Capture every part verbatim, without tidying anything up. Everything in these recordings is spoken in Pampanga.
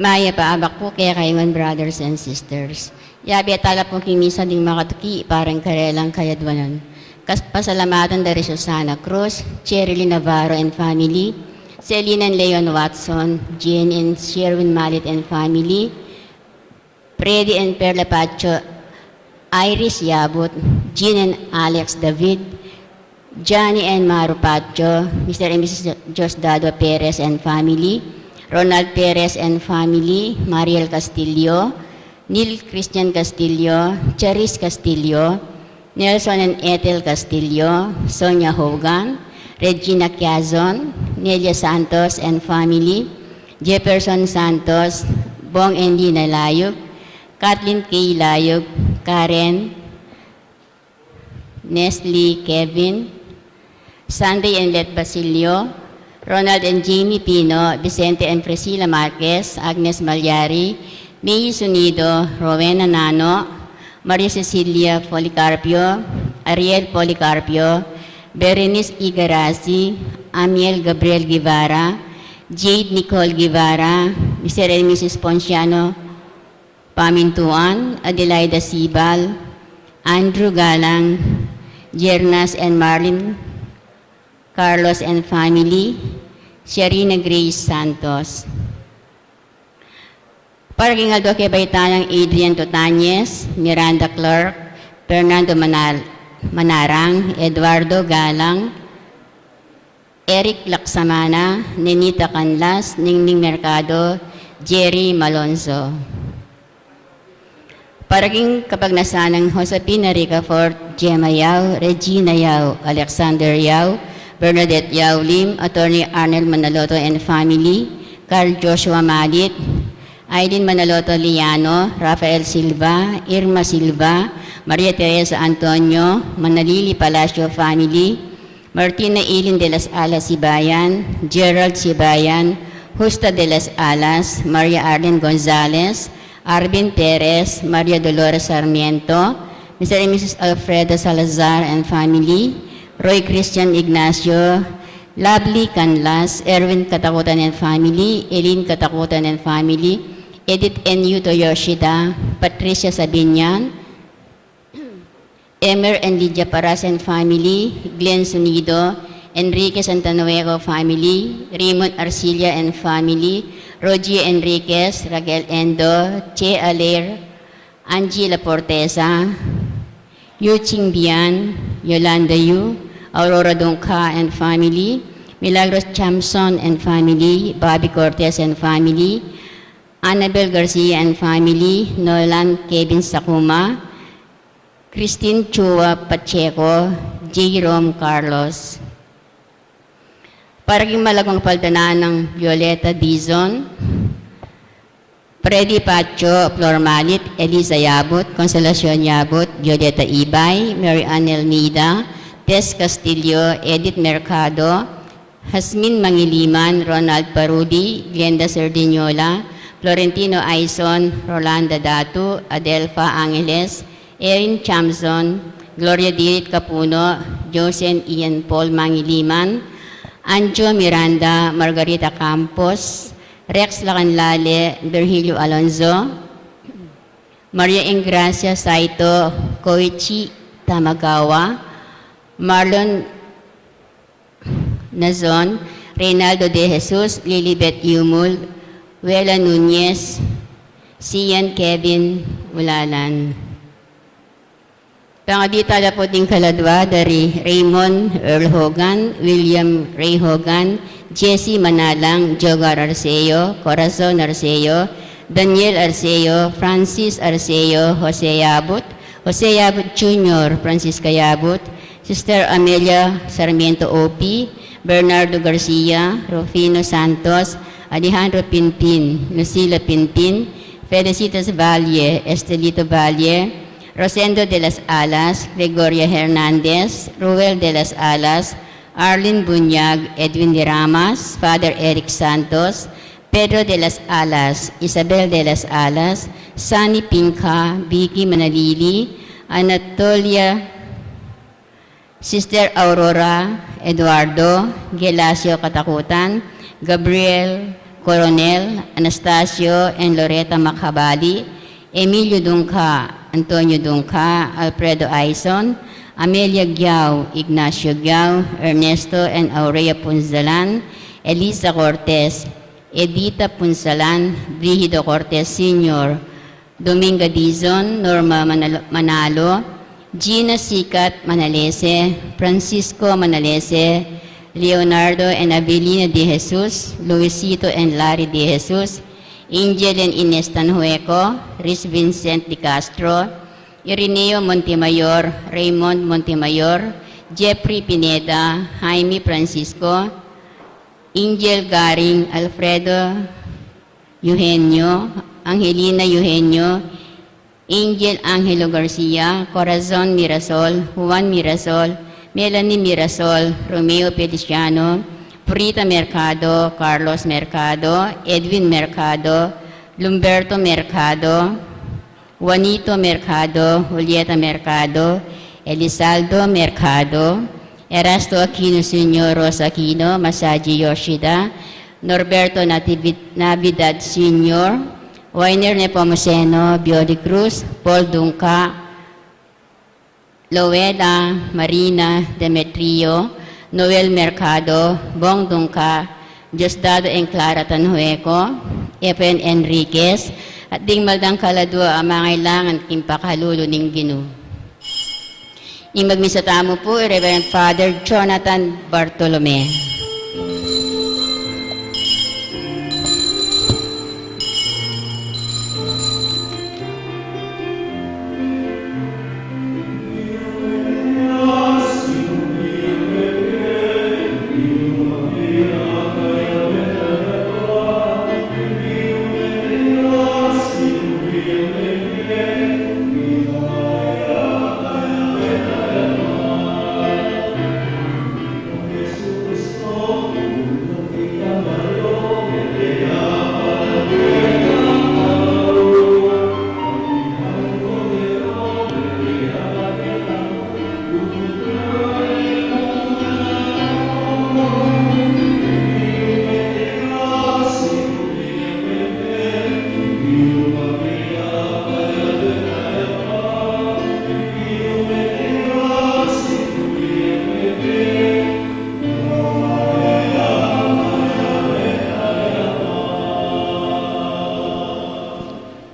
Mayap a abak pu kekayu ngan, brothers and sisters. Yabe tala pu king misa ding makatuki para king karelang kayadwanan. Kas pasalamatan da ri Susana Cruz, Cherilyn Navarro and family, Selina and Leon Watson, Jane and Sherwin Malit and family, Freddy and Perla Pacho, Iris Yabut, Jean and Alex David, Johnny and Maru Pacho, Mister and Missus Diosdado Perez and family, Ronald Perez and family, Mariel Castillo, Neil Christian Castillo, Charis Castillo, Nelson and Ethel Castillo, Sonia Hogan, Regina Quiazon, Nelia Santos and family, Jefferson Santos, Bong and Lina Layug, Kathleen K Layug, Karen, Nestle Kevin, Sunday and Let Basilio, Ronald and Jamie Pino, Vicente and Priscilla Marquez, Agnes Malyari, May Sunido, Rowena Nano, Maria Cecilia Policarpio, Ariel Policarpio, Berenice Igarazi, Amiel Gabriel Guevara, Jade Nicole Guevara, Mister and Missus Ponciano Pamintuan, Adelaida Sibal, Andrew Galang, Jernas and Marlin Carlos and family, Sharina Grace Santos. Para king aldo ke, baitayang Adrian Tutanes, Miranda Clark, Fernando Manal-, Manarang, Eduardo Galang, Eric Laksamana, Nenita Canlas, Ningning Mercado, Jerry Malonzo. Para king kapagnasan nang Josefina Ricafort, Gemma Yao, Regina Yao, Alexander Yao, Bernadette Yao Lim, Attorney Arnel Manaloto and family, Carl Joshua Malit, Aileen Manaloto Liano, Rafael Silva, Irma Silva, Maria Teresa Antonio, Manalili Palacio family, Martina Eileen de las Alas Sibayan, Gerald Sibayan, Justa de las Alas, Maria Arlene Gonzalez, Arvin Perez, Maria Dolores Sarmiento, Mister and Missus Alfredo Salazar and family, Roy Christian Ignacio, Lovely Canlas, Erwin Katakutan and family, Eileen Katakutan and family, Edith and Yuto Yoshida, Patricia Sabinian, Emer and Lydia Paras and family, Glenn Sunido, Enriquez and Tanueco family, Raymond Arcilla and family, Rogie Enriquez, Raquel Endo, Che Aler, Angie Laportesa, Yu Ching Bian, Yolanda Yu, Aurora Dungca and family, Milagros Chamson and family, Bobby Cortez and family, Annabel Garcia and family, Nolan Kevin Sakuma, Christine Chua Pacheco, Jerome Carlos. Para king malagmang paldanan nang Violeta Dizon, Freddy Pacho, Flor Malit, Eliza Yabut, Consolacion Yabut, Violeta Ibay, Mary Ann Elmida, Tess Castillo, Edith Mercado, Jasmine Mangiliman, Ronald Parudi, Glenda Sardiniola, Florentino Aison, Rolanda Datu, Adelfa Angeles, Erin Chamson, Gloria Dirit Capuno, Josen Ian Paul Mangiliman, Anjo Miranda, Margarita Campos, Rex Lacanlale, Virgilio Alonzo, Maria Engracia Saito, Koichi Tamagawa, Marlon Nazon, Reynaldo De Jesus, Lilibet Yumul, Wela Nunez, Sian Kevin Ulalan. Pangabit tala pu ding kaladwa da ri Raymond Earl Hogan, William Ray Hogan, Jesse Manalang, Jogar Arceo, Corazon Arceo, Daniel Arceo, Francis Arceo, Jose Yabut, Jose Yabut Junior, Francisca Yabut, Sister Amelia Sarmiento O P, Bernardo Garcia, Rufino Santos, Alejandro Pinpin, Lucila Pinpin, Felicitas Valle, Estelito Valle, Rosendo de las Alas, Gregoria Hernandez, Ruel de las Alas, Arlene Bunyag, Edwin de Ramas, Father Eric Santos, Pedro de las Alas, Isabel de las Alas, Sunny Pinca, Vicky Manalili, Anatolia, Sister Aurora, Eduardo, Gelasio Katakutan, Gabriel Coronel, Anastasio and Loreta Macabali, Emilio Dungca, Antonio Dungca, Alfredo Aison, Amelia Giao, Ignacio Giao, Ernesto and Aurea Punzalan, Elisa Cortez, Edita Punzalan, Brigido Cortez Senior, Dominga Dizon, Norma Manalo, Manalo, Gina Sikat Manalese, Francisco Manalese, Leonardo and Avelina de Jesus, Luisito and Larry de Jesus, Angel and Ines Tanhueco, Rhys Vincent de Castro, Irineo Montemayor, Raymond Montemayor, Jeffrey Pineda, Jaime Francisco, Angel Garing, Alfredo Eugenio, Angelina Eugenio, Angel Angelo Garcia, Corazon Mirasol, Juan Mirasol, Melanie Mirasol, Romeo Feliciano, Purita Mercado, Carlos Mercado, Edwin Mercado, Lumberto Mercado, Juanito Mercado, Julieta Mercado, Elizaldo Mercado, Erasto Aquino Senior, Rosa Aquino, Masaji Yoshida, Norberto Nativi-, Navidad Senior, Wainer Nepomuceno, Bioli Cruz, Paul Dungca, Loela, Marina, Demetrio, Noel Mercado, Bong Dungca, Diosdado and Clara Tanhueco, Efren Enriquez, at ding maldang kaladua a mangailangan king pakalulu ning Ginu. Ing magmisa tamu pu, Reverend Father Jonathan Bartolome.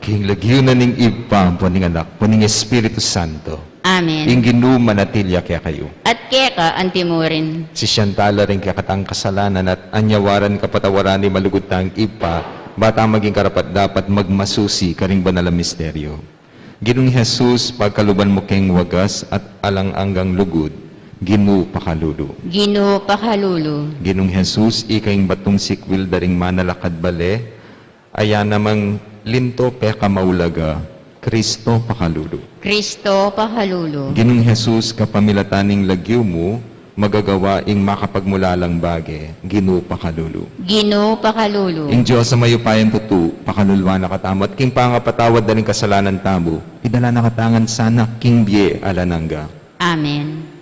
King lagyu na ning Ibpa, ampo ning Anak, ampo ning Espiritu Santo. Amen. Ing Ginu manatili ya kekayu. At keka antimurin. Sisian tala ring kekatang kasalanan at anyawaran kapatawaran ning malugud tang Ibpa, ba tang maging karapat-dapat magmasusi karing banal a misteryo. Ginung Jesus, pagkaluban mu keng wagas at alang anggang lugud, Ginu pakalulu. Ginu pakalulu. Ginung Jesus, ika ing batung sikwil da ring manalakad bale, aya namang linto pekamaulaga, Kristo pakalulu. Kristo pakalulu. Ginung Jesus, kapamilatan ning lagyu mu, magagawa ing makapagmulalang bage, Ginu pakalulu. Ginu pakalulu. Ing Dios a mayupayang tutu, pakaluluan na katamu, at king pangapatawad da ring kasalanan tamu, idala na katamu ngan sana king bie alang angga. Amen.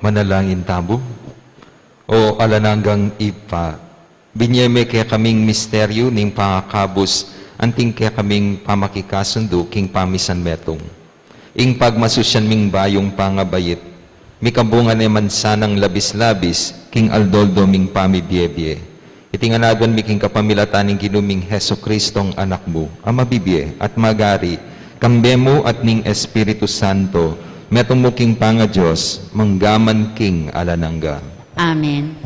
Manalangin tamu. O alang anggang Ibpa, binye me kekaming misteryu ning pangakabus anting kekaming pamakikasundu king pamisan metung. Ing pagmasusyan ming bayung pangabait, mikabunga ne man sanang labis-labis king aldo-aldo ming pamibie-bie. Iti ngan aduan mi king kapamilatan ning Ginu ming Jesucristong Anak mu, a mabibie at magari, kambe mu at ning Espiritu Santo, metung mu king pangaDios, mangga man king alang angga. Amen.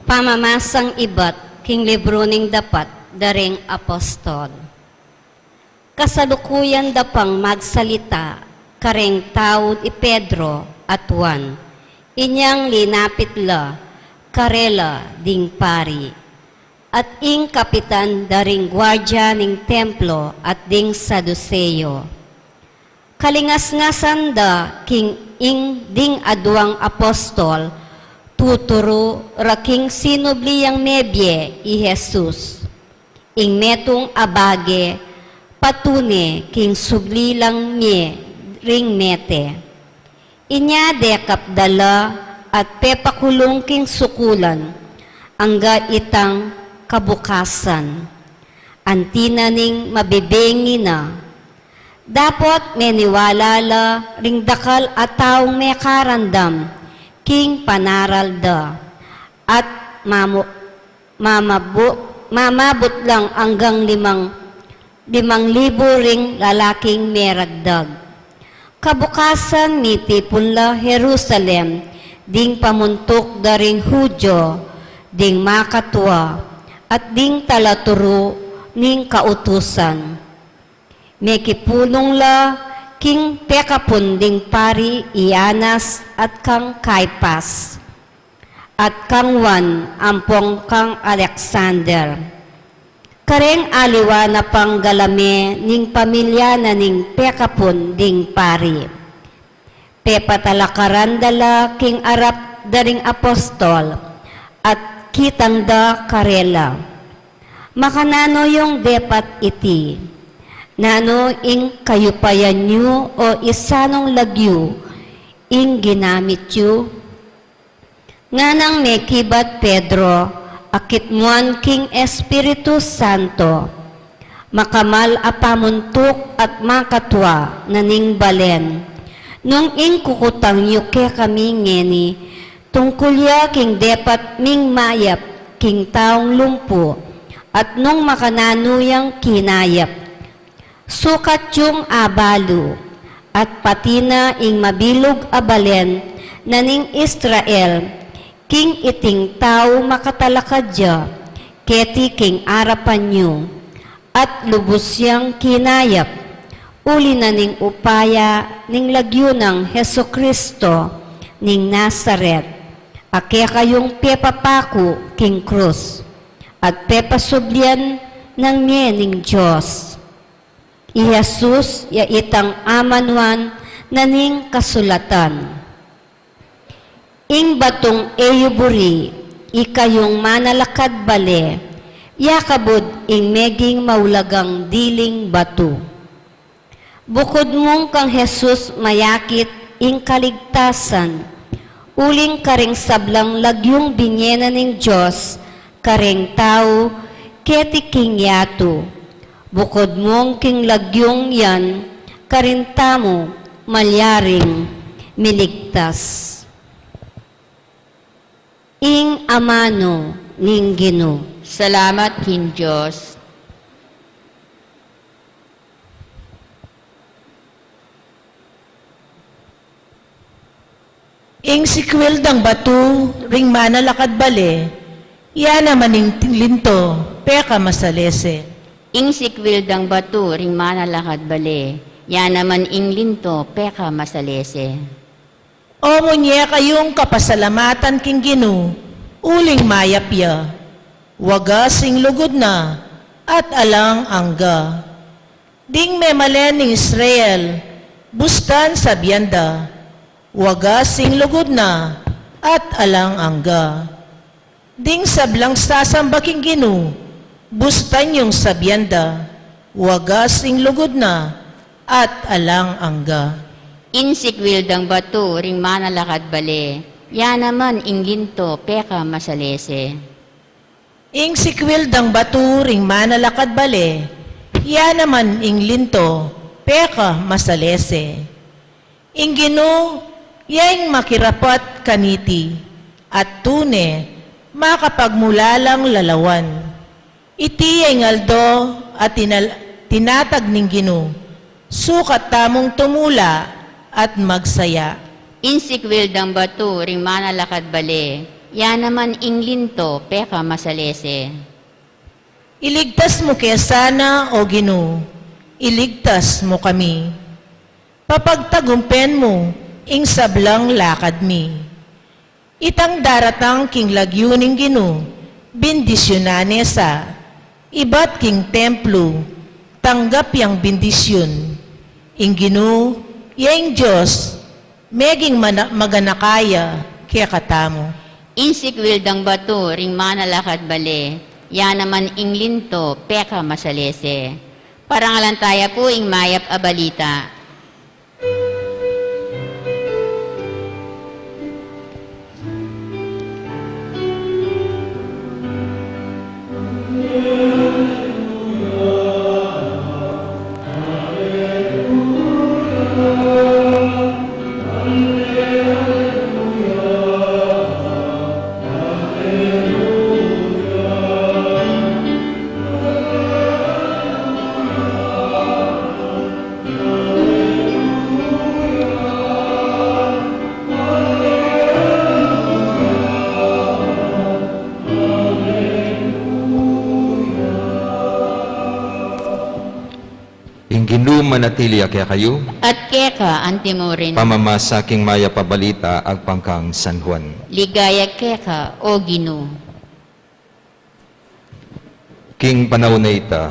Pamamasang ibat king libru ning Dapat da ring Apostol. Kasalukuyan da pang magsalita kareng tau i Pedro at Juan, inyang linapit la karela ding pari, at ing kapitan da ring guardia ning templo at ding Saduseo. Kalingasngasan da king ing ding aduang apostol, tuturu ra king sinubli yang mebie i Jesus. Ing metung a bage, patune king subli lang mie ring mete. Inya dekap da la at pepakulung king sukulan, angga itang kabukasan. Anti na ning mabibengi na. Dapot meniwala la ring dakal a taung mekarandam king panaral da, at mamu-, mamabu-, mamabut lang anggang limang, limang libu ring lalaking meragdag. Kabukasan mitipun la Jerusalem ding pamuntuk da ring Judio, ding makatua, at ding talaturu ning kautusan. Mekipulung la king pekapun ding pari i Anas at kang Caipas, at kang Juan ampong kang Alexander. Kareng aliwa na pang galame ning pamilya na ning pekapun ding pari. Pepatalakaran da la king arap da ring apostol, at kitang da karela, "Makananu yung depat iti? Nanu ing kayupayan yu o isanung lagyu ing ginamit yu?" Nganang mekibat Pedro, akit muan king Espiritu Santo, makamal a pamuntuk at makatua na ning balen. Nung ing kukutang yu kekami ngeni, tungkul ya king depat ming mayap king taung lumpu, at nung makananu yang kinayap, sukat yung abalu, at pati na ing mabilug a balen na ning Israel, king iting tau makatalakad ya keti king arapan yu, at lubus yang kinayap, uli na ning upaya ning lagyu nang Jesucristo ning Nazaret, a kekayung pepapaku king krus, at pepasublian nang mie ning Dios. I Jesus ya itang amanuan na ning kasulatan. Ing batung e yu buri, ikayung manalakad bale, ya kabud ing meging maulagang diling batu. Bukud mung kang Jesus mayakit ing kaligtasan, uling karing sablang lagyung binie na ning Dios kareng tau keti king yatu. Bukud mung king lagyung yan, karin tamu malyaring miligtas. Ing amanu ning Ginu. Salamat king Dios. Ing sikwil dang batu ring manalakad bale, ya naman ing linto pekamasalese. Ing sikwil dang batu ring manalakad bale, ya naman ing linto pekamasalese. O munye kayung kapasalamatan king Ginu, uling mayap ya, wagas ing lugud na, at alang angga. Ding memalen ning Israel, bustan sabian da, wagas ing lugud na, at alang angga. Ding sablang sasamba king Ginu, bustan yung sabian da, wagas ing lugud na, at alang angga. Ing sikwil dang batu ring manalakad bale, ya naman ing linto pekamasalese. Ing sikwil dang batu ring manalakad bale, ya naman ing linto pekamasalese. Ing Ginu, ya ing makirapat kaniti, at tune makapagmulalang lalawan. Iti ya ing aldo a tinal-, tinatag ning Ginu, sukat tamung tumula at magsaya. Ing sikwil dang batu ring manalakad bale, ya naman ing linto pekamasalese. Iligtas mu ke sana, O Ginu, iligtas mu kami. Papagtagumpen mu ing sablang lakad mi. Itang daratang king lagyu ning Ginu, bendisyunan ne sa, ibat king templu, tanggap yang bendisyun. Ing Ginu, ya ing Dios, meging mana-, maganaka ya kekatamu. Ing sikwil dang batu ring manalakad bale, ya naman ing linto pekamasalese. Parangalan taya pu ing mayap a balita. Ing Ginu manatili ya kekayu. At keka antimurin. Pamamasa king mayap a balita agpang kang San Juan. Ligaya keka, O Ginu. King panaun a ita,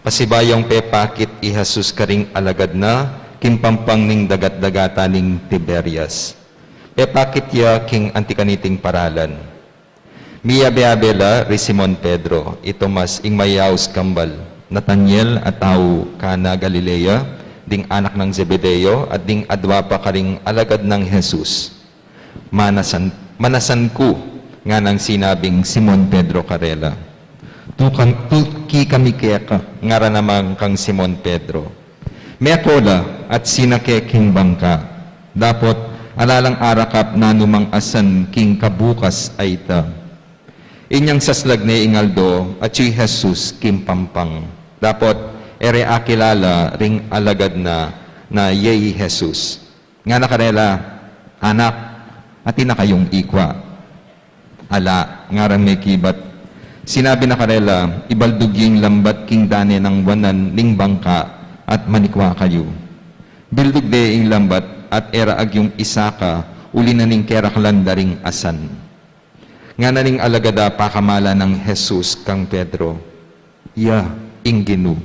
pasibayung pepakit i Jesus karing alagad na king pampang ning dagat-dagatan ning Tiberias. Pepakit ya king anti kaniting paralan. Miyabe-abe la ri Simon Pedro, i Tomas ing mayaus kambal, Nataniel a tau Cana Galilea, ding anak nang Zebedeo, at ding adua pa karing alagad nang Jesus. "Manasan, manasan ku," nganang sinabing Simon Pedro karela. "Tukan, tuki kami keka," ngara naman kang Simon Pedro. Meko la at sinake king bangka. Dapot ala lang arakap nanumang asan king kabukas a ita. Inyang saslag ne ing aldo, atyu i Jesus king pampang. Dapot e re akilala ring alagad na, na ya i Jesus. Ngana karela, "Anak, atin na kayung ikwa?" "Ala," ngarang mekibat. Sinabi na karela, "Ibaldug yu ing lambat king dane nang wanan ning bangka at manikwa kayu." Bildug de ing lambat at e ra agyung isaka uli na ning keraklan da ring asan. Ngana ning alagad a pakamala nang Jesus kang Pedro, "Ya ing Ginu."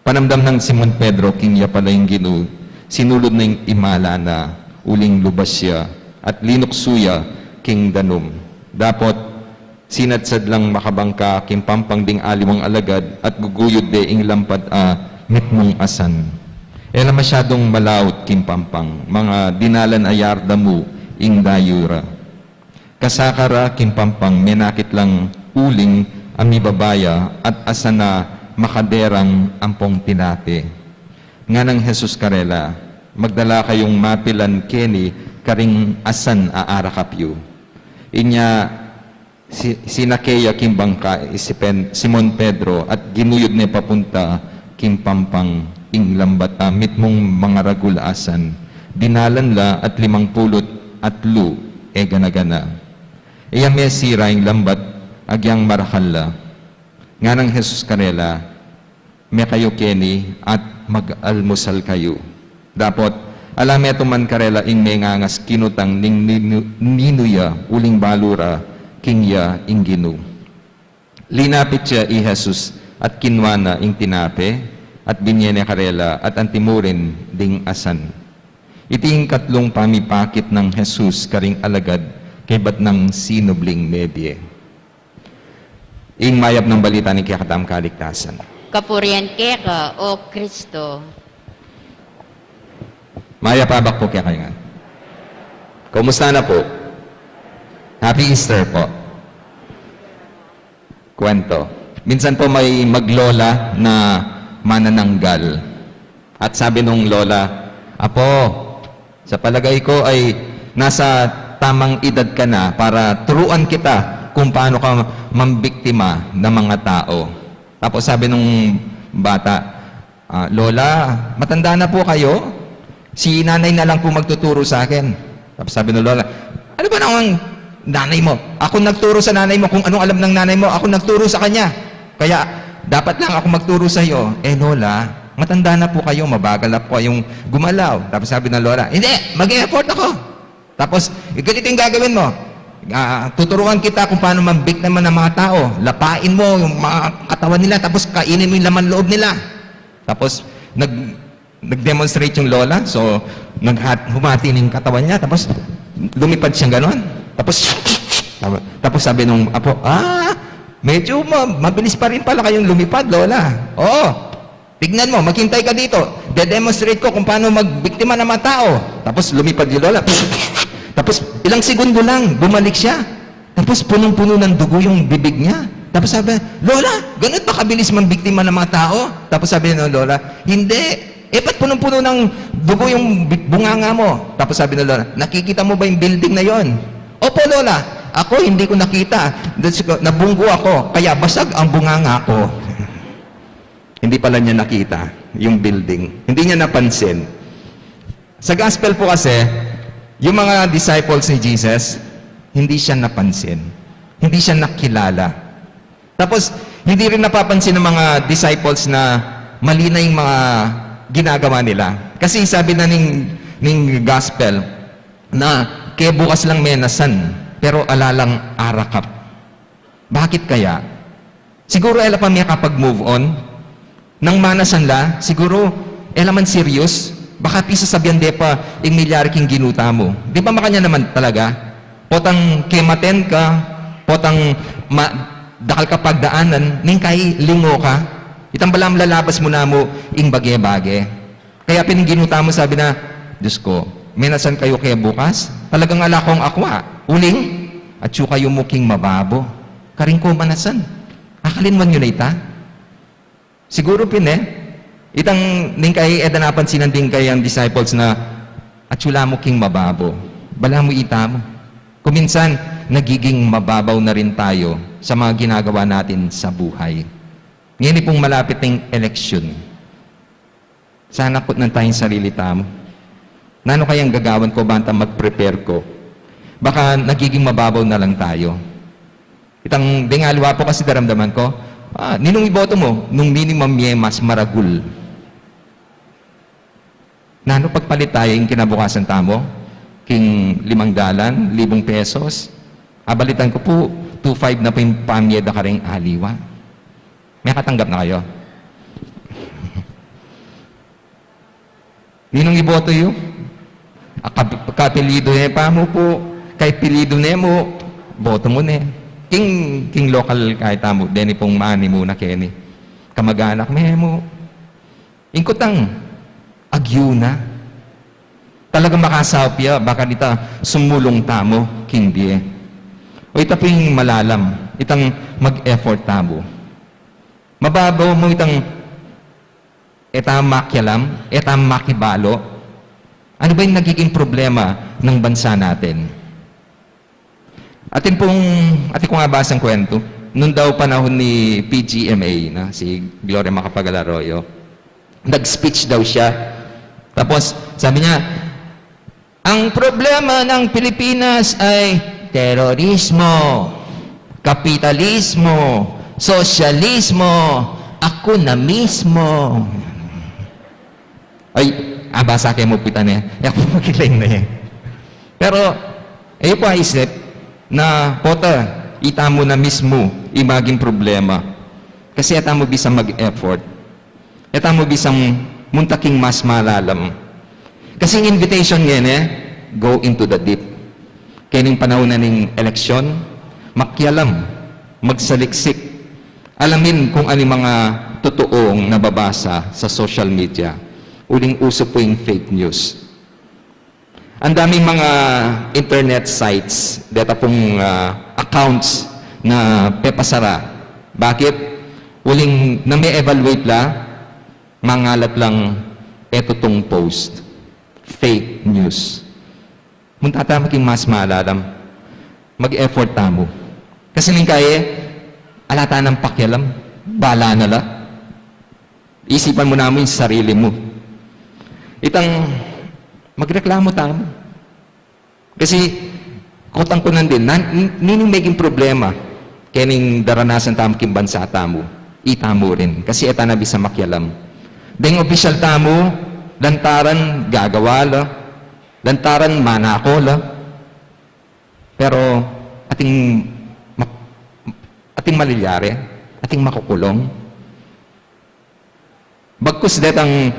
Panamdam nang Simon Pedro king ya pala ing Ginu, sinulud na ing imala na, uling lubas ya, at linuksu ya king danum. Dapot sinadsad lang makabangka king pampang ding aliwang alagad at guguyud de ing lambat a mitmung asan. E la masyadung malaut king pampang, mga dinalan a yarda mu ing dayu ra. Kasaka ra king pampang menakit lang uling a mibaba ya at asan a makaderang ampong tinape. Nganang Jesus karela, "Magdala kayung mapilan keni karing asan a arakap yu." Inya si-, sinake ya king bangka i si Pen-, Simon Pedro at ginuyud ne papunta king pampang ing lambat a mitmung mangaragul a asan. Dinalan la at limang pulu't atlu e gana-gana. E ya mesira ing lambat agyang marakal la. Nganang Jesus karela, "Me kayu keni at mag-almusal kayu." Dapot ala metung man karela ing mengangas kinutang ning ninu, ninu ya uling balu ra king ya ing Ginu. Linapit ya i Jesus at kinwa na ing tinape at binye ne karela at antimurin ding asan. Iti ing katlung pamipakit nang Jesus karing alagad kaybat nang sinubling mebie. Ing mayap nang balita ning kekatamung kaligtasan. Kapurian keka, O Kristo. Mayap a abak po kekayu ngan. Kumusta na po? Happy Easter po. Kwento. Minsan po may maglola na manananggal. At sabi nung lola, "Apo, sa palagay ko ay nasa tamang edad ka na para turuan kita kung paano ka mambiktima ng mga tao." Tapos sabi nung bata, "Ah, Lola, matanda na po kayo? Si nanay na lang po magtuturo sa akin." Tapos sabi ng lola, "Ano ba naman nanay mo? Ako nagturo sa nanay mo kung anong alam ng nanay mo. Ako nagturo sa kanya. Kaya dapat lang ako magturo sa iyo." "Eh, Lola, matanda na po kayo. Mabagal na po kayong gumalaw." Tapos sabi ng lola, "Hindi, mag-effort ako." Tapos, "Ganito yung gagawin mo. Ah, tuturuan kita kung paano mambiktima ng mga tao. Lapain mo yung mga katawan nila, tapos kainin mo yung laman loob nila." Tapos, nag, nag-demonstrate yung lola. So, naghat, humati na yung katawan niya. Tapos, lumipad siyang ganon. Tapos, tapos sabi nung apo, "Ah, medyo ma, mabilis pa rin pala kayong lumipad, Lola." "Oo. Tignan mo, maghintay ka dito. De-demonstrate ko kung paano magbiktima ng mga tao." Tapos lumipad yung lola. Tapos ilang segundo lang, bumalik siya. Tapos punong-puno ng dugo yung bibig niya. Tapos sabi, "Lola, ganun ba kabilis mambiktima ng mga tao?" Tapos sabi ng lola, "Hindi. Eh, ba't punong-puno ng dugo yung bi-, bunganga mo?" Tapos sabi ng lola, "Nakikita mo ba yung building na yon?" "Opo, Lola. Ako, hindi ko nakita. Diyos ko, nabunggo ako, kaya basag ang bunganga ko." Hindi pala niya nakita yung building. Hindi niya napansin. Sa gospel po kasi, yung mga disciples ni Jesus, hindi siya napansin. Hindi siya nakilala. Tapos, hindi rin napapansin ng mga disciples na mali na yung mga ginagawa nila. Kasi sabi na ning, ning gospel na, "Kebukas lang menasan, pero ala lang arakap." Bakit kaya? Siguro e la pa miyakapag-move on. Nang manasan la, siguro e la man serious. Baka pin sasabian de pa ing milyari king ginu tamu. Di ba makanyan naman talaga? Potang kematen ka, potang ma-, dakal ka pagdaanan, ning kai lingo ka. Itang balamu lalabas mu namu ing bage-bage. Kaya pin ing ginu tamu sabi na, "Diyos ko, menasan kayu kebukas? Talagang ala kong akwa. Uling, atyu kayu mu king mababo. Karin ko manasan." Akalinwan yu na ita? Siguro pin e. Itang ning kai e da napansinan ding kayang disciples na, "Atyu la mu king mababo. Balamu itamu." Kuminsan, nagiging mababaw na rin tayo sa mga ginagawa natin sa buhay. Ngeni pung malapit ing eleksyon, sana kutnan tayong sarili tamu. Nanu kayang gagawan ko banta mag-prepare ko? Baka nagiging mababaw na lang tayo. Itang deng aliwa po kasi daramdaman ko, ah, ninung iboto mu, nung minimum ye mas maragul. Nanu pagpalit tayo ing kinabukasan tamu? King limang dalan, libung pesos. Abalitan ko po, two five na po ing pamye da karing aliwa. Mekatanggap na kayu? Ninung iboto yu? A, ka-, kapilidu ne pa mu po, kaipilidu ne mu, boto mu ne. King, king local kaya tamu, deni pung maani mu na keni. Kamag-anak me mu. Ing kutang, agyu na. Talagang makasaup ya, baka dita sumulung tamu, king bie. O ita pin malalam, itang mag-effort tamu. Mababaw mu itang e ta makialam, e ta makibalu. Ano ba yung nagiging problema ng bansa natin? Atin pong, atin kong abasang kwento, nung daw panahon ni P G M A, na, si Gloria Macapagal Arroyo, nag-speech daw siya. Tapos, sabi niya, "Ang problema ng Pilipinas ay terorismo, kapitalismo, sosyalismo, ako na mismo." Ay, abasa ke mu pita ne. E ku makilain ne. Pero, e yu pa isip na pota, ita mu na mismu ing maging problema. Kasi e tamu bisa mag-effort. E tamu bisang munta king mas malalam. Kasi ing invitation ngeni, go into the deep. Keni ing panahon na ning eleksyon, makialam, magsaliksik, alamin kung ano ing mga totoong nababasa sa social media. Uling uso po ing fake news. Ang daming mga internet sites, deta pung, ah, accounts na pepasara. Bakit? Uling na me-evaluate la, mangalat lang eto tung post. Fake news. Munta tamu king mas malalam. Mag-effort tamu. Kasi ning kaya, ala ta nang pakialam. Bala na la. Isipan mu namu ing sarili mu. Itang magreklamo tamu. Kasi, kutang ku nandin, nan-, n-, nining meging problema, kening daranasan tamu king bansa tamu, itamu rin. Kasi e ta na bisa makialam. Deng opisyal tamu, lantaran gagawa la, lantaran manako la, pero ating ma-, ating malilyari, ating makukulung. Bagkus detang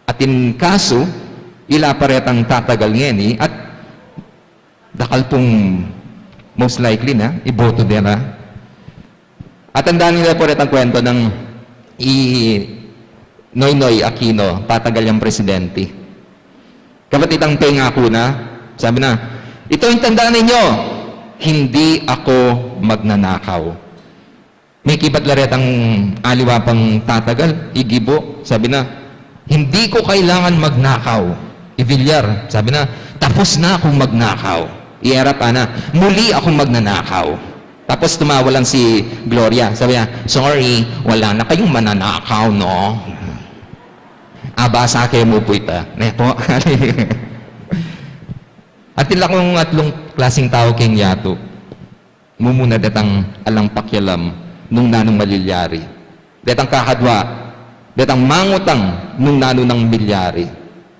atin kasu, ila pa retang tatagal ngeni at dakal pung most likely na iboto de ra. At tandaan niyo pa retang kwento nang i Noynoy Aquino, tatagal yang presidente. Kapat itang pengaku na, sabi na, "Ito yung tandaan ninyo, hindi ako magnanakaw." Mekibat la retang aliwa pang tatagal, igibo, sabi na, "Hindi ko kailangan magnakaw." I Villar, sabi na, "Tapos na akong magnakaw." I Erap, ana, "Muli akong magnanakaw." Tapos tumawa lang si Gloria, sabi niya, "Sorry, wala na kayong mananakaw, no?" Abasa ke mu po ita. Ne po? Atin la kung atlung klaseng tau king yatu. Mumuna detang alang pakialam nung nanung malilyari. Detang kakadwa, detang mangutang nung nanu nang milyari.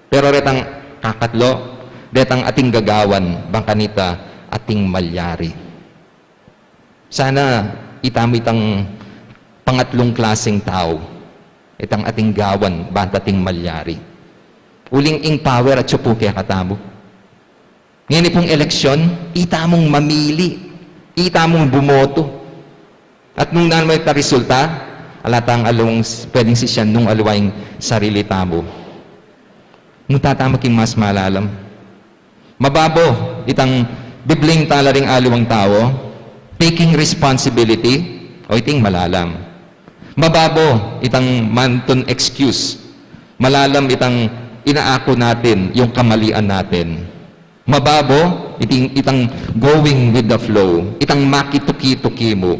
Pero retang kakatlo, detang ating gagawan, bang kanita ating malyari. Sana itamu itang pangatlung klaseng tau, itang ating gawan, bang ating malyari. Uling ing power atyu pu kekatamu. Ngeni pung eleksyon, itamung mamili, itamung bumoto. At nung nanu man ita resulta, ala tang alung s-, pwedeng sisian nung aliwa ing sarili tamu. Nung tatamu king mas malalam. Mababo, itang biblame tala ring aliwang tau, taking responsibility, o iting malalam. Mababo, itang mantun excuse. Malalam, itang inaaku natin yung kamalian natin. Mababo, iting, itang going with the flow, itang makituki-tuki mu.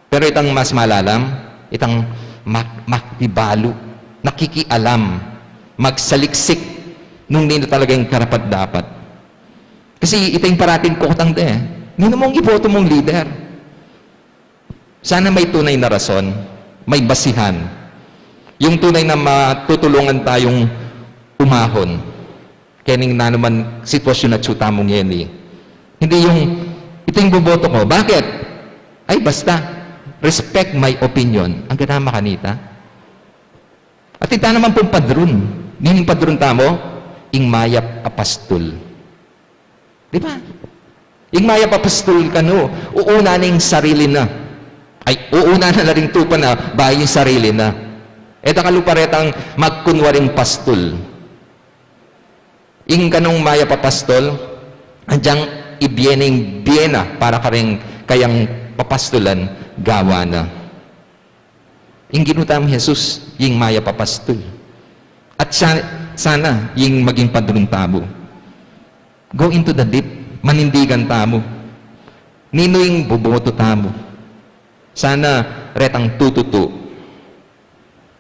Pero itang mas malalam, itang mak-, makibalu, nakikialam, magsaliksik, nung ninu talaga ing karapat-dapat. Kasi ita ing parating kutang de, ninu mung iboto mung leader. Sana may tunay na rason, may basihan. Yung tunay na matutulungan tayung umahon. Kening nanu man sitwasyon atyu tamu ngeni. Hindi yung, "Ito yung boboto ko." Bakit? Ay, basta. Respect my opinion. Ang ganda makanita. At ita naman pung padrun. Nining padrun tamu, ing mayap a pastul. Di ba? Ing mayap a pastul kanu, uuna na ing sarili na. Ay, uuna na la ring tupa na, bayu ing sarili na. E ta kalupa retang magkunwaring pastul. Ing kanung mayap a pastul, agyang ibie na ing bie na para karing kayang papastulan, gawa na. Ing Ginu tamung Jesus, ing mayap a pastul. At sa-, sana, ing maging padrun tamu. Go into the deep, manindigan tamu. Ninu ing boboto tamu. Sana retang tututu.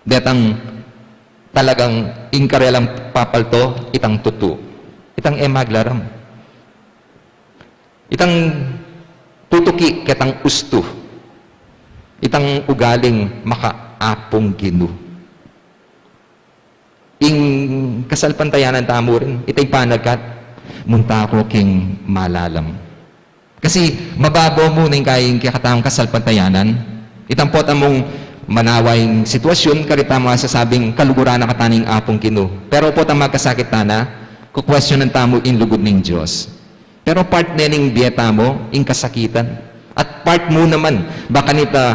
Detang talagang ing karelang papalto, itang tutu. Itang e maglaram. Itang tutuki ketang ustu. Itang ugaling makaapung Ginu. Ing kasalpantayanan tamu rin, ita ing panagat, munta ku king malalam. Kasi mababo mu na ing kaya ing kekatamung kasalpantayanan. Itang pota mung manawa ing sitwasyon, karita mu sasabing kaluguran na katamu ning Apung Ginu. Pero pota magkasakit tana, kukwestiyonan tamu ing lugud ning Dios. Pero part ne ning bie tamu, ing kasakitan. At part mu naman, baka nita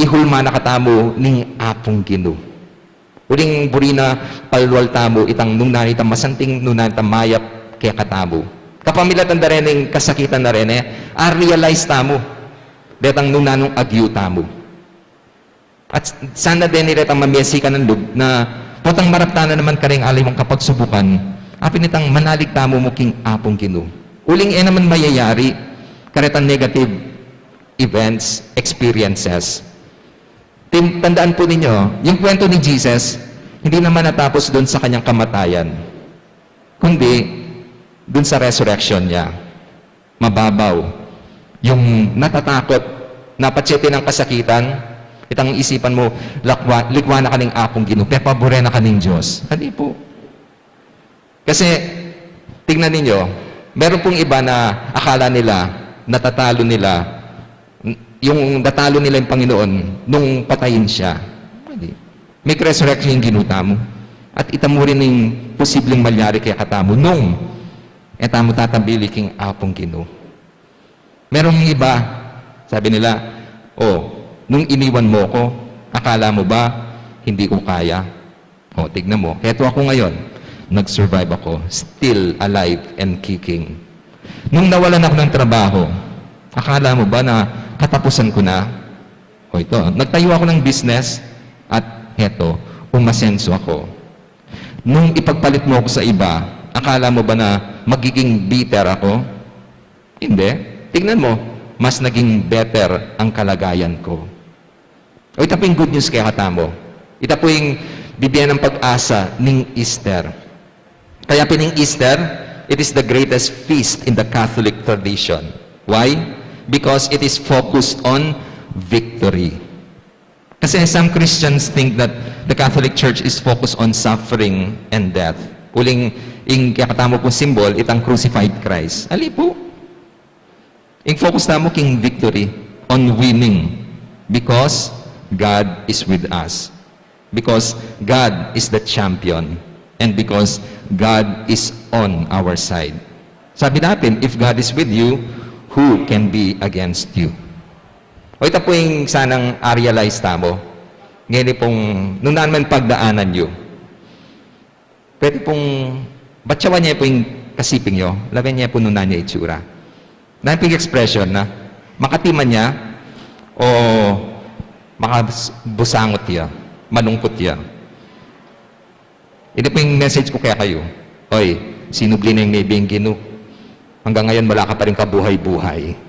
ihulma na katamu ning Apung Ginu. Uling buri na palwal tamu, itang nung nanita masanting, nung nanita mayap, kekatamu. Kapamilatan da rening kasakitan a reni, a-realize tamu detang nung nanung agyu tamu. At sana deni retang mamie sikan a lub na potang maraptan na naman kareng aliwang kapagsubukan, apin itang manalig tamu mu king Apung Ginu. Uling e naman mayayari karetang negative events, experiences. Tin-, tandaan po ninyo, yung kwento ni Jesus, hindi naman natapos dun sa kanyang kamatayan, kundi dun sa resurrection niya. Mababaw. Yung natatakot, napatse ng kasakitan, itang isipan mo, lakwa, likwa na kaning Apung Ginu, pepabure na kaning Diyos. Hindi po. Kasi, tingnan ninyo, meron pong iba na akala nila, natatalo nila, n-, yung natalo nila yung Panginoon nung patayin siya. Hindi. May resurrection yung Ginu tamu. At ita mu rin yung posibleng malyari kaya katamu nung e tamu tatabili king Apung Ginu. Merong iba, sabi nila, "Oh, nung iniwan mo ko, akala mo ba hindi ko kaya?" Oh, tignan mo, heto ako ngayon. Nag-survive ako, still alive and kicking. Nung nawalan ako ng trabaho, akala mo ba na katapusan ko na? O ito, nagtayo ako ng business at heto, umasenso ako. Nung ipagpalit mo ako sa iba, akala mo ba na magiging bitter ako? Hindi. Tignan mo, mas naging better ang kalagayan ko. O ita po yung good news kaya katamu. Ita po yung bibie ng pag-asa ning Easter. Kaya pin ing Easter, it is the greatest feast in the Catholic tradition. Why? Because it is focused on victory. Kasi some Christians think that the Catholic Church is focused on suffering and death. Uling ing kaya katamu pong symbol, itang crucified Christ. Ali po. Ing focus tamu king victory, on winning, because God is with us. Because God is the champion, and because God is on our side. Sabi na pin, "If God is with you, who can be against you?" O ita po yung sanang a-realize tamu. Ngeni pong, nung naan man pagdaanan yu, pwede pong, batyawan ye po yung kasiping yu, lawen ye po nung nanu ya itsura. Nanu pong expression na, makatiman ya, o makabusangot ya, malungkot ya. Ini po yung message ko kaya kayu. Oy, sinubli na yung mebie ing Ginu. Hanggang ngayon, wala ka pa rin kabuhay-buhay.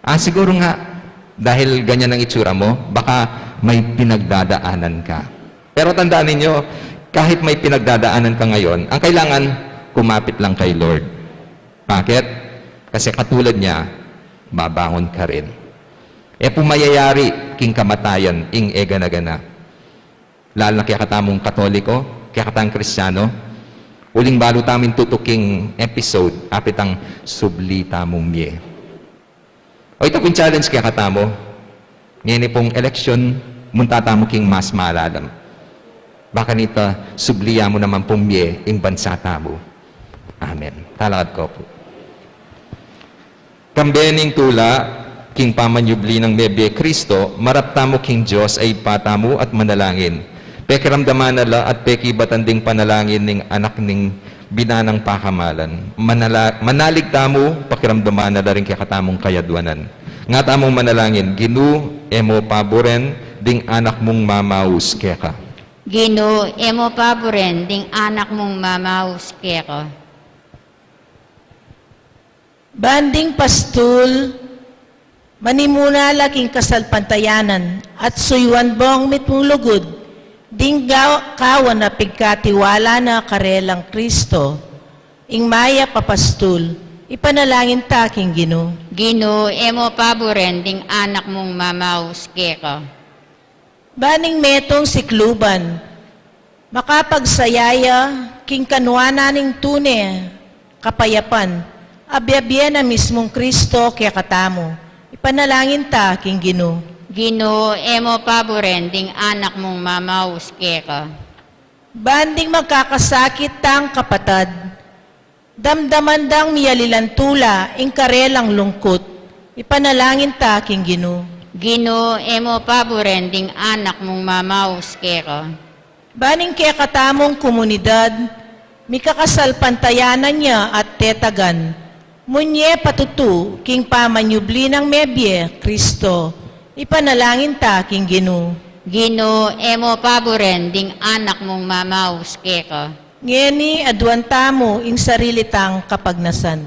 Ah, siguro nga, dahil ganyan ang itsura mo, baka may pinagdadaanan ka. Pero tandaan ninyo, kahit may pinagdadaanan ka ngayon, ang kailangan, kumapit lang kay Lord. Bakit? Kasi katulad niya, babangon ka rin. E po mayayari king kamatayan ing e gana-gana. Lalo na kekatamung Katoliko, kekatang Kristiyano, uling balu tamung tutuking episode, apitang subli tamung mie. O ita pung challenge kekatamu, ngeni pung eleksyon, munta tamu king mas malalam. Baka nita, subli ya mu naman pung mie ing bansa tamu. Amen. Talakad ko po. Kambe ning tula, king pamanyubli nang mebie Kristo, marap tamu king Dios a Ibpa tamu at manalangin. Pekiramdaman na la at pekibatan ding panalangin ning anak ning binanang pakamalan. Manala-, manalig tamu, pakiramdaman na la ring kekatamung kayadwanan. Nga tamung manalangin, Ginu, e mu paburen ding anak mung mamaus keka. Ginu, e mu paburen ding anak mung mamaus keka. Ban ding pastul, manimuna la king kasalpantayanan at suyuan bang mitmung lugud, ding gaw-, kawan a pigkatiwala na karelang Kristo, ing mayap a pastul, ipanalangin ta king Ginu. Ginu, e mu paburen ding anak mung mamaus keka. Ban ing metung sikluban, makapagsaya ya king kanwa na ning tune kapayapan, a bie-bie na mismung Kristo kekatamu, ipanalangin ta king Ginu. Ginu, e mu paburen ding anak mung mamaus keka. Ban ding magkakasakit tang kapatad, damdaman dang miyalilan tula ing karelang lungkut, ipanalangin ta king Ginu. Ginu, e mu paburen ding anak mung mamaus keka. Ban ing kekatamung komunidad, Mikakasalpantayanan ya at tetagan, munye patutu king pamanyubli nang mebie, Kristo, ipanalangin ta king Ginu. Ginu, e mu paburen ding anak mung mamaus keka. Ngeni aduan tamu ing sarili tang kapagnasan.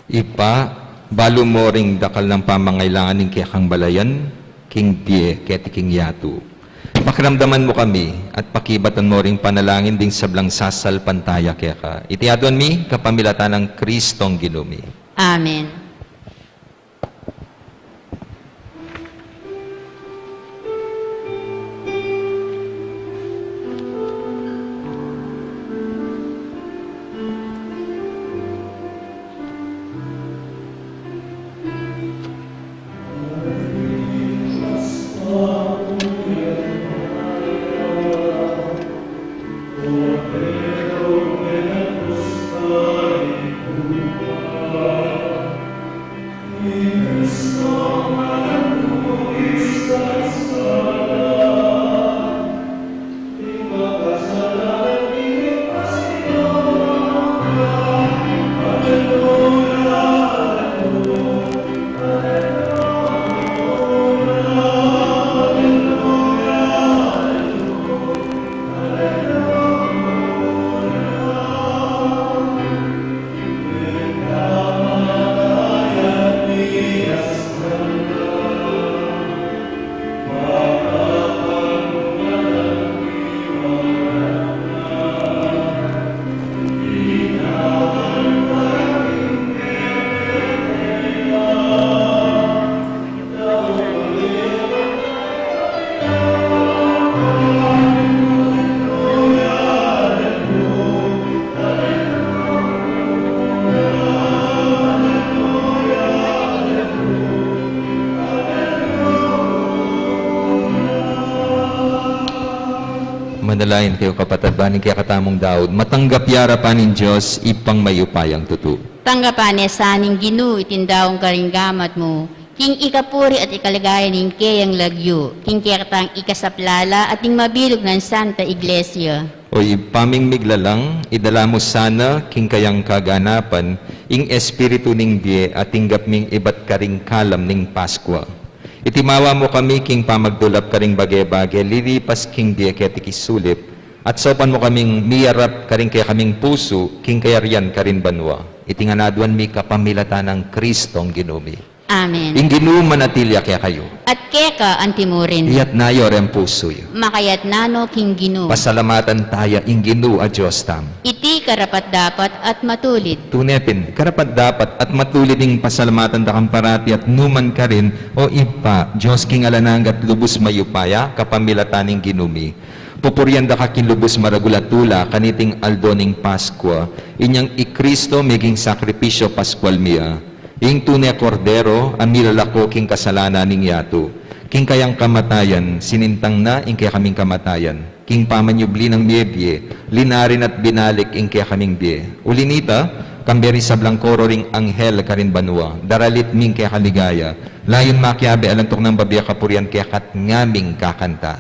Ibpa, balu mu ring dakal nang pamangailangan ning kekang balayan, king bie keti king yatu. Pakiramdaman mu kami at pakibatan mu ring panalangin ding sablang sasalpantaya keka. Iti aduan mi kapamilatan nang Kristong Ginu mi. Amen. Manalangin kayu, kapatad, ban ing kekatamung daud matanggap ya arapan ning Dios, Ibpang mayupayang tutu. Tanggapan ne sa ning Ginu iting daun karing gamat mu, king ikapuri at ikaligaya ning keyang lagyu, king kekatang ikasaplala at ning mabilug nang Santa Iglesia. O Ibpa ming miglalang, idala mu sana king kayang kaganapan ing espiritu ning bie a tinggap ming ibat karing kalam ning Paskua. Itimawa mu kami king pamagdulap karing bage-bage lilipas king bie keti king sulip, at saupan mu kaming miyarap karing kekaming pusu king kayarian karin banua. Iti ngan aduan mi kapamilatan nang Kristong Ginu mi. Amen. Ing Ginu manatili ya kekayu. At keka antimurin. Iyatas yu reng pusu yu. Makayatas no king Ginu. Pasalamatan taya ing Ginu a Dios tamu. Iti karapat-dapat at matulid. Tune pin, karapat-dapat at matulid ing pasalamatan da kang parati at numan karin, O Ibpa, Dios king alang angga at lubus mayupaya, kapamilatan ning Ginu mi. Pupurian da ka king lubus maragul a tula kaniting aldo ning Paskua, inyang i Kristo meging sakripisyu Paskual mi a. Ing tune Kordero a milalako king kasalanan ning yatu. King kayang kamatayan, sinintang na ing kekaming kamatayan. King pamanyubli nang mie bie, linarin at binalik ing kekaming bie. Uli nita, kambe ring sablang koro ring anghel karin banua, daralit mi ing kekaligaya. Layun makiabe alang tuknang babie kapurian keka at ngaming kakanta.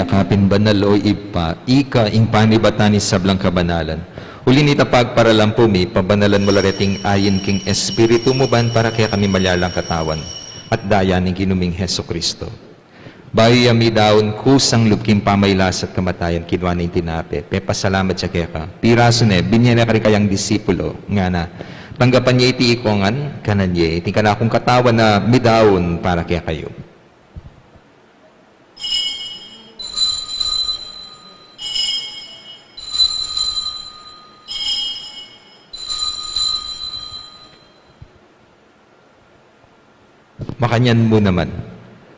Kapin banal, o Ibpa, ika ing panibatan ning sablang kabanalan. Uli na nita, pagparalampu mi, pabanalan mu la reting ain king Espiritu mu ban para kekami malyalang katawan at daya ning Ginu ming Jesucristo. Bayu ya midaun kusang lub king pamailas at kamatayan, kinua ne ing tinape, pepasalamat ya keka, pirasu ne, binie ne karing kayang disipulo, ngana: Tanggapan ye iti ikongan, kanan ye, iti ing kanakung katawan a midaun para kekayu. Makanyan mu naman,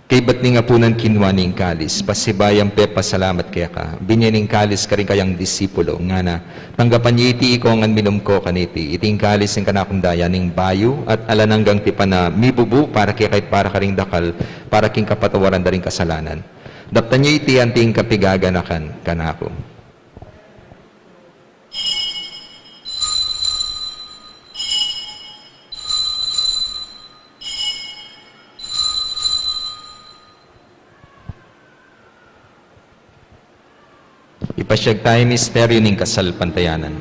kaybat ning apunan, kinua ne ing kalis, pasibayu yang pepasalamat keka, binie ne ing kalis karing kayang disipulo, ngana: Tanggapan ye iti ikongan, minum ko kaniti, iti ing kalis ning kanakung daya ning bayu at alang anggang tipan a mibubu para kekayu at para karing dakal, para king kapatawaran da ring kasalanan. Daptan ye iti anting kapigaganakan kanaku. Ipasyag taya ing misteryu ning kasalpantayanan.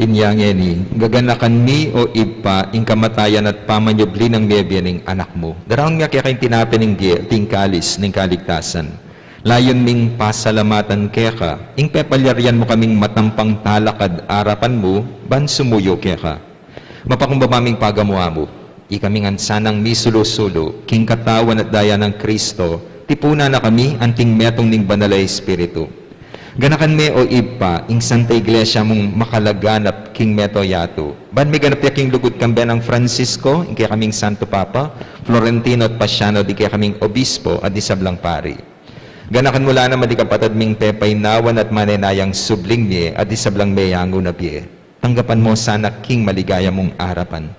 Inya ngeni, gaganakan mi, o Ibpa, ing kamatayan at pamanyubli nang mebie ning Anak mu. Daraun mi keka ing tinape ning bie, ing kalis ning kaligtasan. Layun ming pasalamatan keka ing pepalyarian mu kaming matampang talakad arapan mu ban sumuyu keka. Mapakumbaba ming pagamu-amu, ikaming ansanang misulu-sulu king katawan at daya nang Kristo, tipunan na kami anting metung ning Banal a Espiritu. Ganakan me, o Ibpa, ing Santa Iglesia mung makalaganap king meto yatu, ban miganap ya king lugud kambe nang Francisco, ing kekaming Santo Papa, Florentino at Pasiano, ding kekaming obispo at ding sablang pari. Ganakan mu la naman ding kapatad ming pepainawan at manenayang subling mie at ding sablang meyangu na bie. Tanggapan mu sana king maligaya mung arapan.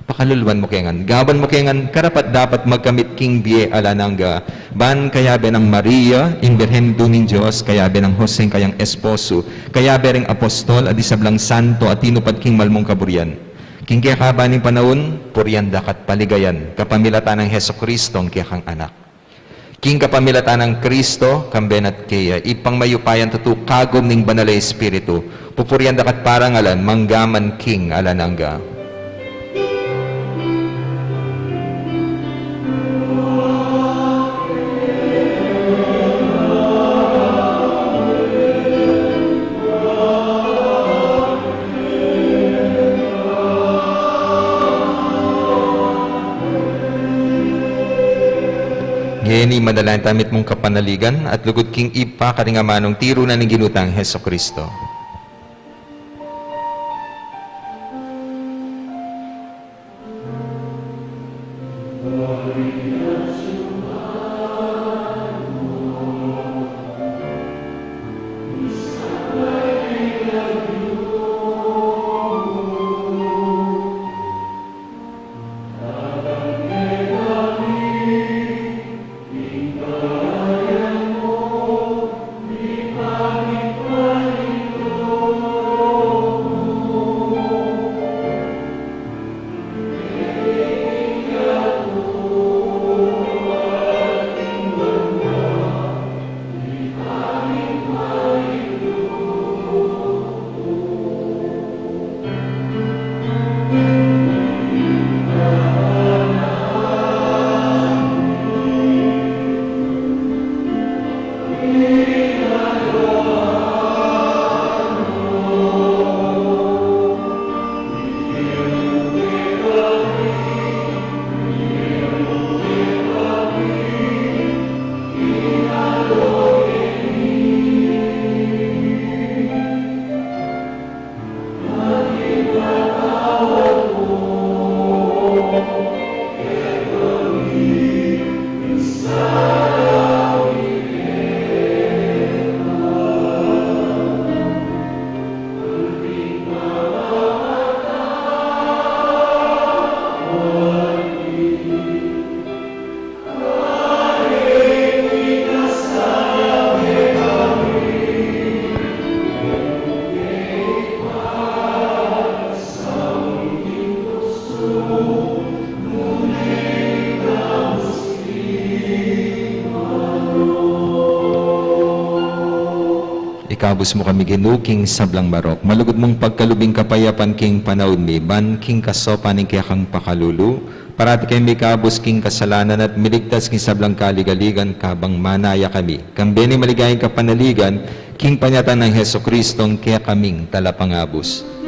Pakaluluan mu ke ngan, gawan mu ke ngan karapat-dapat magkamit king bie alang angga, ban kayabe nang Maria, ing Birhen Indu ning Dios, kayabe nang Jose, ing kayang esposo, kayabe ring apostol at ding sablang santo a tinupad king mal mung kaburian, king kekaba ning panaun, purian da ka at paligayan kapamilatan nang Jesucristo, ing kekang Anak. King kapamilatan nang Kristo, kambe na at keya, Ibpang mayupayang tutu, kagum ning Banal a Espiritu, pupurian da ka at parangalan, mangga man king alang angga. Ngeni, manalangin tamu mitmung kapanaligan at lugud king Ibpa karing amanung tiru na ning Ginu tang Jesucristo. Abus mu kami, Ginu, king sablang marok. Malugud mung pagkalub ing kapayapan king panaun mi, ban king kasopan ning kekang pakalulu, parati kaming mikabus king kasalanan at miligtas king sablang kaligaligan, kabang manaya kami kambe ning maligayang kapanaligan, king panyatang nang Jesucristo, ing kekaming Talapangabus.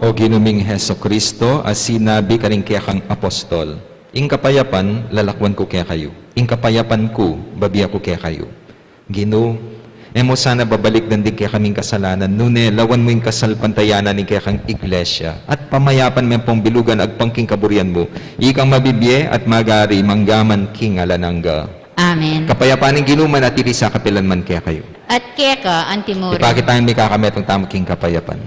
O Ginu ming Jesucristo, a sinabi karing kekang apostol, "Ing kapayapan lalakwan ku kekayu, ing kapayapan ku babie ku kekayu." Ginu, e mu sana babalikdan ding kekaming kasalanan, nune lawan mu ing kasalpantayanan ning kekang Iglesia, at pamayapan me ampong bilugan agpang king kaburian mu, ikang mabibie at magari manggaman king alang angga. Amen. Kapayapan ning Ginu manatili sa kapilan man kekayu. At keka antimurin. Ipakit tang mikakametung tamu king kapayapan.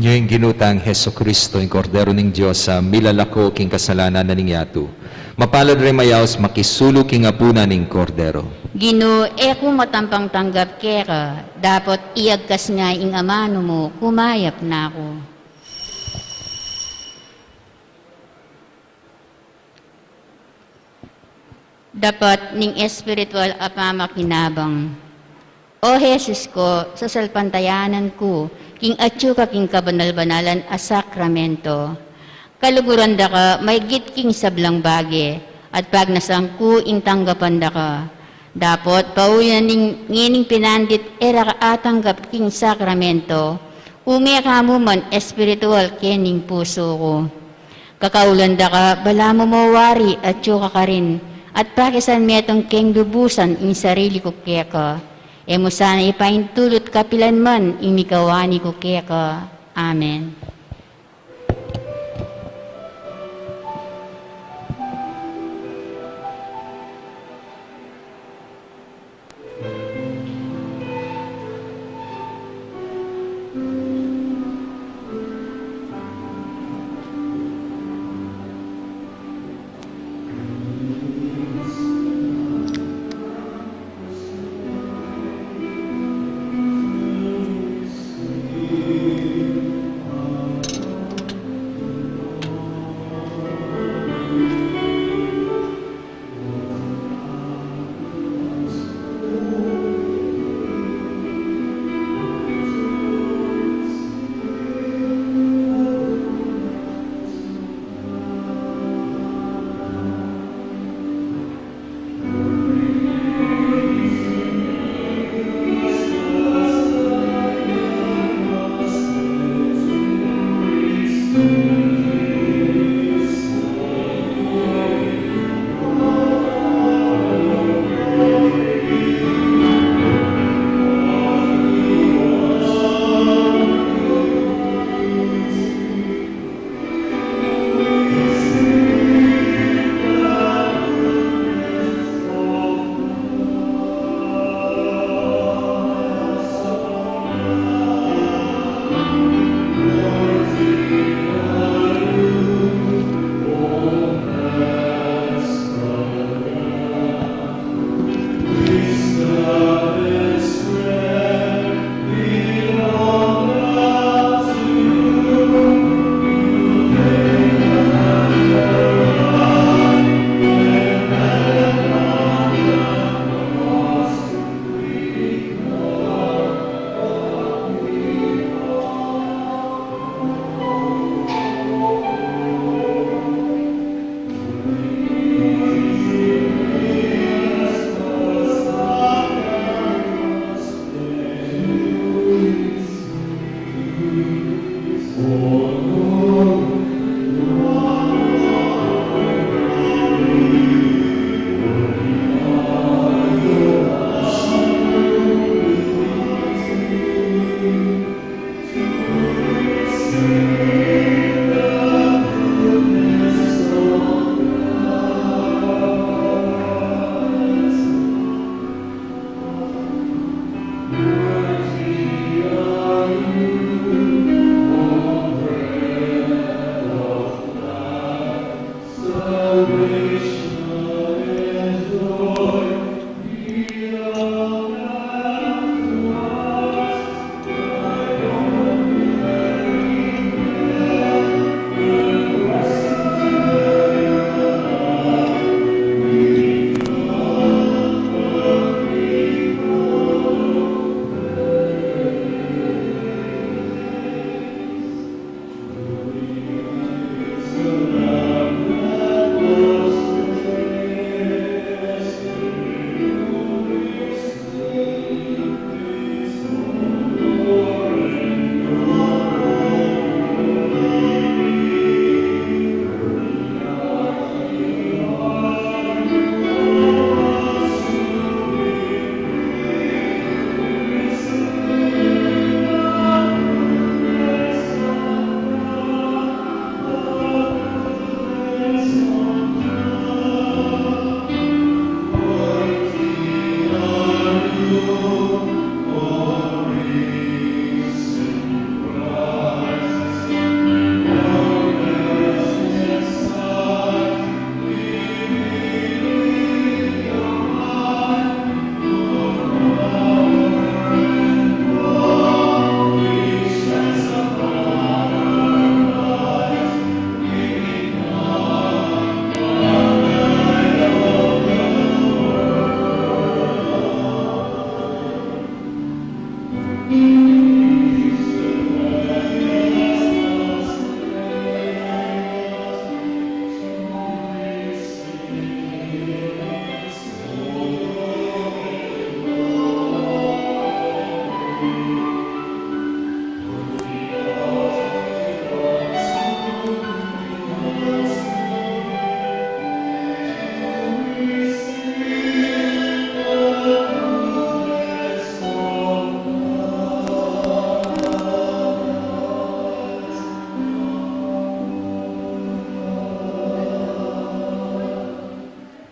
Nya ing Ginu tang Jesucristo, ing Kordero ning Dios, a milalako king kasalanan na ning yatu. Mapalad ring mayaus makisulu king apunan ning Kordero. Ginu, e ku matampang tanggap keka, dapot iyagkas nga ing amanu mu, kumayap na ku. Dapat ning espiritual a pamakinabang. O Jesus ku, sasalpantayanan ku king atyu ka king kabanal-banalan a sakramento. Kaluguran da ka maygit king sablang bage, at pagnasan ku ing tanggapan da ka. Dapot pauyan ning ngening pinandit e ra ka atanggap king sakramento, ume ka mu man espiritual kening pusu ku. Kakaulan da ka, balamu mo wari atyu ka karin, at pakisan metung keng lubusan ing sarili ku keka. E mu sana ipaintulut kapilan man ing mikawani ku keka. Amen.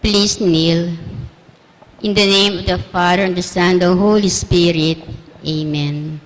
Please kneel. In the name of the Father, and the Son, and the Holy Spirit. Amen.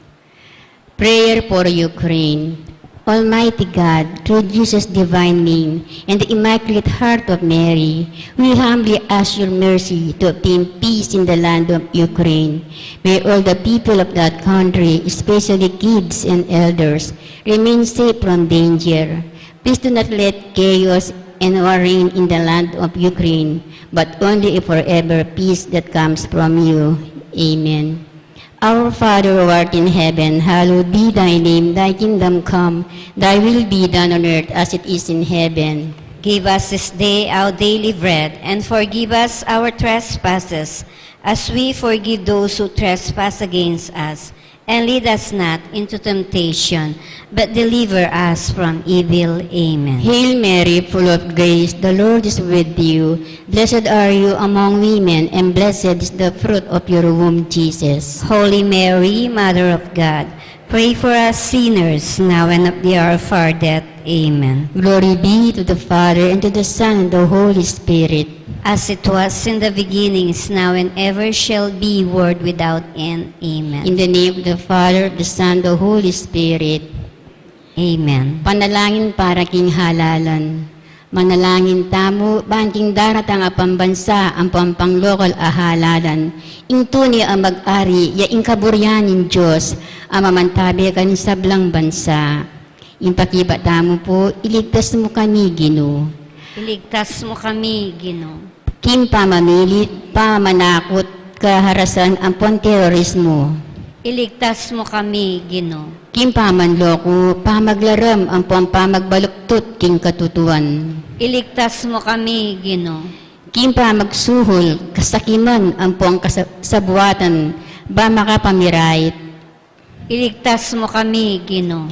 Prayer for Ukraine. Almighty God, through Jesus' divine name and the Immaculate Heart of Mary, we humbly ask your mercy to obtain peace in the land of Ukraine. May all the people of that country, especially kids and elders, remain safe from danger. Please do not let chaos and war reign in the land of Ukraine, but only a forever peace that comes from you. Amen. Our Father who art in heaven, hallowed be thy name. Thy kingdom come, thy will be done on earth as it is in heaven. Give us this day our daily bread, and forgive us our trespasses, as we forgive those who trespass against us. And lead us not into temptation, but deliver us from evil. Amen. Hail Mary, full of grace, the Lord is with you. Blessed are you among women, and blessed is the fruit of your womb, Jesus. Holy Mary, Mother of God, pray for us sinners, now and at the hour of our death. Amen. Glory be to the Father, and to the Son, and the Holy Spirit. As it was in the beginning, is now, and ever shall be, world without end. Amen. In the name of the Father, the Son, the Holy Spirit. Amen. Panalangin para king halalan. Manalangin tamu, ban king daratang a pambansa ampong panglokal a halalan, ing tune a mag-ari, ya ing kaburian ning Dios a mamantabe karing sablang bansa. Ing pakibat tamu pu, iligtas mu kami, Ginu. Iligtas mu kami, Ginu. King pamamilit, pamanakut, kaharasan ampong terorismu. Iligtas mu kami, Ginu. King pamanloko, pamaglaram ampong pamagbaluktut king katutuan. Iligtas mu kami, Ginu. King pamagsuhul, kasakiman ampong kasa-, sabuatan, ba makapamirait. Iligtas mu kami, Ginu.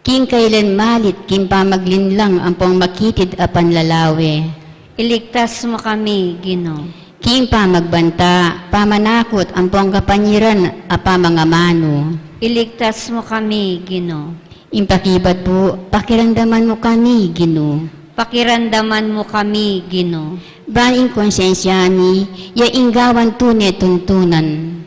King kailan malit, king pamaglinlang ampong makitid a panlalawe. Iligtas mu kami, Ginu. King pamagbanta, pamanakut ampong kapanyiran a pamangamanu. Iligtas mu kami, Ginu. Ing pakibat pu, pakiramdaman mu kami, Ginu. Pakiramdaman mu kami, Ginu. Ban ing konsensya mi, ya ing gawan tune tuntunan.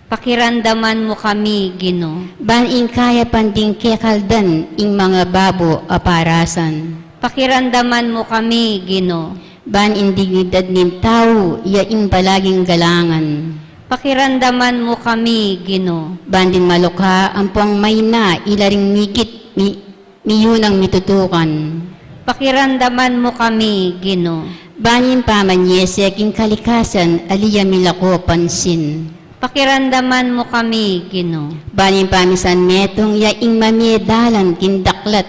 Pakiramdaman mu kami, Ginu. Ban ing kayapan ding kekaldan ing mangababo a parasan. Pakiramdaman mu kami, Ginu. Ban ing dignidad ning tau, ya ing palaging galangan. Pakiramdaman mu kami, Ginu. Ban ding malukha ampong maina, ila ring mikit, mi-, miyunang mitutukan. Pakiramdaman mu kami, Ginu. Ban ing pamanyese king kalikasan, ali ya milako pansin. Pakiramdaman mu kami, Ginu. Ban ing pamisan metung ya ing mamie dalan king daklat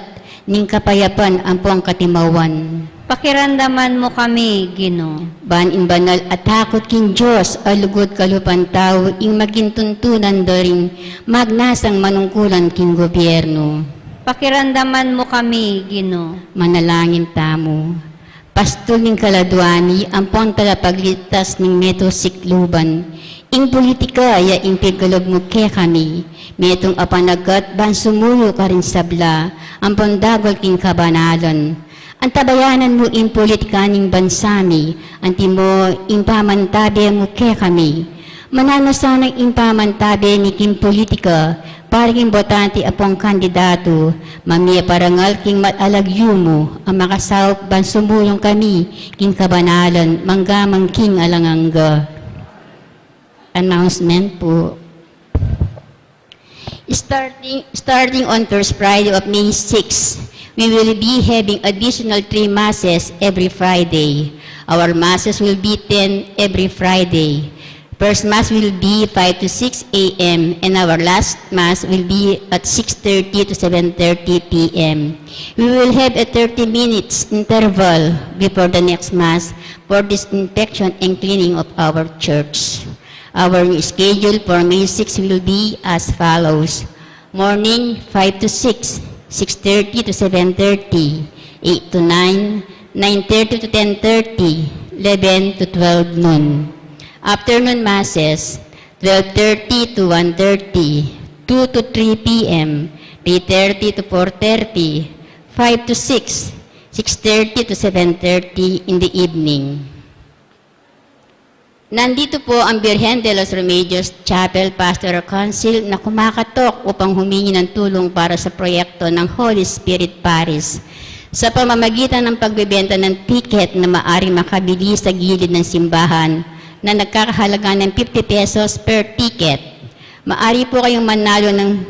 ning kapayapan ampong katimawan. Pakiramdaman mu kami, Ginu. Ban ing banal a takut king Dios a lugud kalupan tau ing maging tuntunan da ring magnasang manungkulan king gobyernu. Pakiramdaman mu kami, Ginu. Manalangin tamu. Pastul ning kaladua mi ampong tagapagligtas ning metung sikluban, ing pulitika ya ing pigkalub mu kekami, metung a panagat ban sumuyu karing sabla ampong dagul king kabanalan. Antabayanan mu ing pulitika ning bansa mi, antimo ing pamantabe mu kekami. Mananu sana ing pamantabe mi king pulitika, para king botante ampong kandidatu, mamie parangal king malalagyu mu a makasaup ban sumulung kami king kabanalan, mangga man king alang angga. Announcement pu. Starting, starting on first Friday of May six, we will be having additional three masses every Friday. Our masses will be ten every Friday. First Mass will be five to six A M, and our last Mass will be at six thirty to seven thirty P M. We will have a thirty minutes interval before the next Mass for disinfection and cleaning of our church. Our new schedule for May six will be as follows. Morning, five to six, six thirty to seven thirty, eight to nine, nine thirty to ten thirty, eleven to twelve noon. Afternoon masses, twelve thirty to one thirty, two to three P M, three thirty to four thirty, five to six, six thirty to seven thirty in the evening. Nandito po ang Birhen de los Remedios Chapel Pastoral Council na kumakatok upang humingi ng tulong para sa proyekto ng Holy Spirit Parish sa pamamagitan ng pagbebenta ng tiket na maari makabili sa gilid ng simbahan na nagkakahalaga ng fifty pesos per ticket. Maari po kayong manalo ng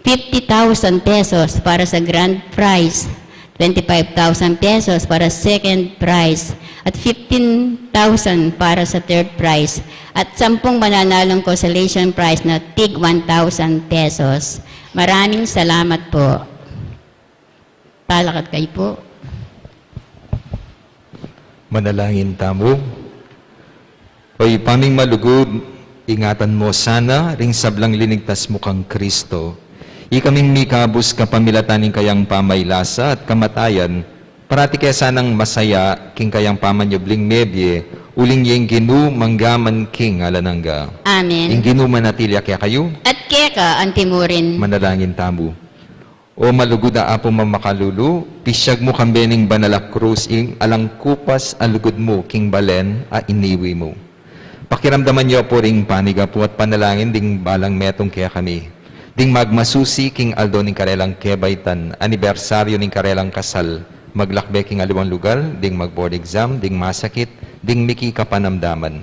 fifty thousand pesos para sa grand prize, twenty-five thousand pesos para second prize, at fifteen thousand para sa third prize, at sampung mananalong consolation prize na tig one thousand pesos. Maraming salamat po. Talakad kayu po. Manalangin tamu. O Ibpa ming malugud, ingatan mu sana ring sablang linigtas mu kang Kristo. Ikaming mikabus kapamilatan ning kayang pamaylasa at kamatayan, parati ke sanang masaya king kayang pamanyubling mebie, uling ing Ginu manggaman king alang angga. Amen. Ing Ginu manatili ya kekayu. At keka antimurin. Manalangin tamu. O malugud a Apu mamakalulu, pisyag mu kambe ning banal a krus ing alang kupas a lugud mu king balen a iniwi mu. Pakiramdaman yu pu ring panigapu at panalangin ding balang metung kekami, ding magmasusi king aldo ning karelang kebaitan, anibersaryu ning karelang kasal, maglakbe king aliwang lugar, ding mag-board exam, ding masakit, ding miki kapanamdaman.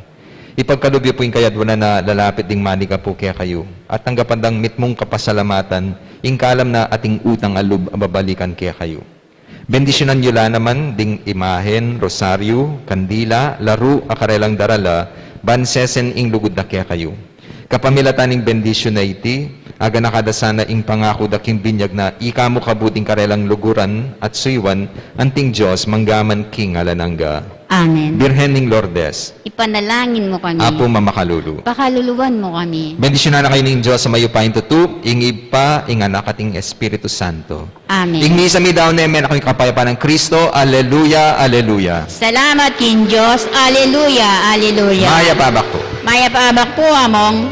Ipagkalub yu pu ing kayadwanan a lalapit ding manigapu kekayu, at tanggapan dang mitmung kapasalamatan ing kalam na ating utang a lub a babalikan kekayu. Bendisyunan yu la naman ding imahen, rosaryu, kandila, laru a karelang darala, ban sesen ing lugud da kekayu. Kapamilatan ning bendisyun a iti, aganaka da sana ing pangaku da king binyag na ika mu kabud ing karelang luguran at suyuan, anting Dios manggaman king alang angga. Amen. Birhen ning Lourdes, ipanalangin mu kami. Apu mamakalulu, pakaluluan mu kami. Bendisyunan na kayu ning Dios a mayupayang tutu, ing Ibpa, ing Anak, at ing Espiritu Santo. Amen. Ing misa mi daun ne, menakami king kapayapan nang Kristo. Aleluya, aleluya. Salamat king Dios. Aleluya, aleluya. Mayap a abak pu. Mayap a abak pu, Among.